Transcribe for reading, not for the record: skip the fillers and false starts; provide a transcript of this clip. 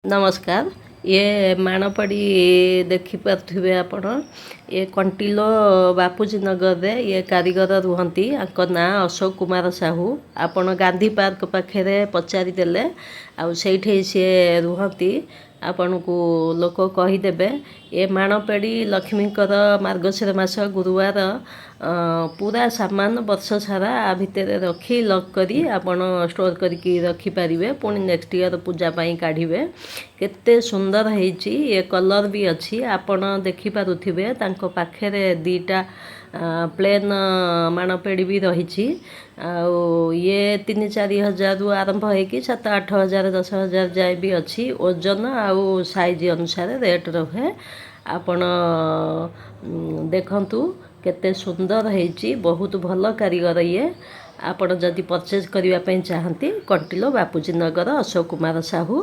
ନମସ୍କାର। ଇଏ ମାଣପଡ଼ି ଦେଖିପାରୁଥିବେ ଆପଣ। ଇଏ କଣ୍ଟିଲୋ ବାପୁଜୀ ନଗରରେ ଇଏ କାରିଗର ରୁହନ୍ତି। ଆଙ୍କ ନାଁ ଅଶୋକ କୁମାର ସାହୁ। ଆପଣ ଗାନ୍ଧୀ ପାର୍କ ପାଖରେ ପଚାରିଦେଲେ ଆଉ ସେଇଠି ସିଏ ରୁହନ୍ତି, ଆପଣଙ୍କୁ ଲୋକ କହିଦେବେ। ଏ ମାଣପେଡ଼ି ଲକ୍ଷ୍ମୀଙ୍କର ମାର୍ଗଶିର ମାସ ଗୁରୁବାର ପୁରା ସାମାନ ବର୍ଷ ସାରା ଆ ଭିତରେ ରଖି ଲକ୍ କରି ଆପଣ ଷ୍ଟୋର୍ କରିକି ରଖିପାରିବେ। ପୁଣି ନେକ୍ସଟ ଇୟର ପୂଜା ପାଇଁ କାଢ଼ିବେ। କେତେ ସୁନ୍ଦର ହେଇଛି। ଏ କଲର୍ ବି ଅଛି, ଆପଣ ଦେଖିପାରୁଥିବେ। ତାଙ୍କ ପାଖରେ ଦୁଇଟା ପ୍ଲେନ୍ ମାଣପେଡ଼ି ବି ରହିଛି। ଆଉ ଇଏ 3-4 ହଜାରରୁ ଆରମ୍ଭ ହେଇକି 7-8 ହଜାର, 10 ହଜାର ଯାଏ ବି ଅଛି। ଓଜନ ଆଉ ସାଇଜ୍ ଅନୁସାରେ ରେଟ୍ ରହେ। ଆପଣ ଦେଖନ୍ତୁ କେତେ ସୁନ୍ଦର ହେଇଛି। ବହୁତ ଭଲ କାରିଗର ଇଏ। ଆପଣ ଯଦି ପରଚେଜ୍ କରିବା ପାଇଁ ଚାହାନ୍ତି, କଣ୍ଟିଲୋ ବାପୁଜୀ ନଗର, ଅଶୋକ କୁମାର ସାହୁ।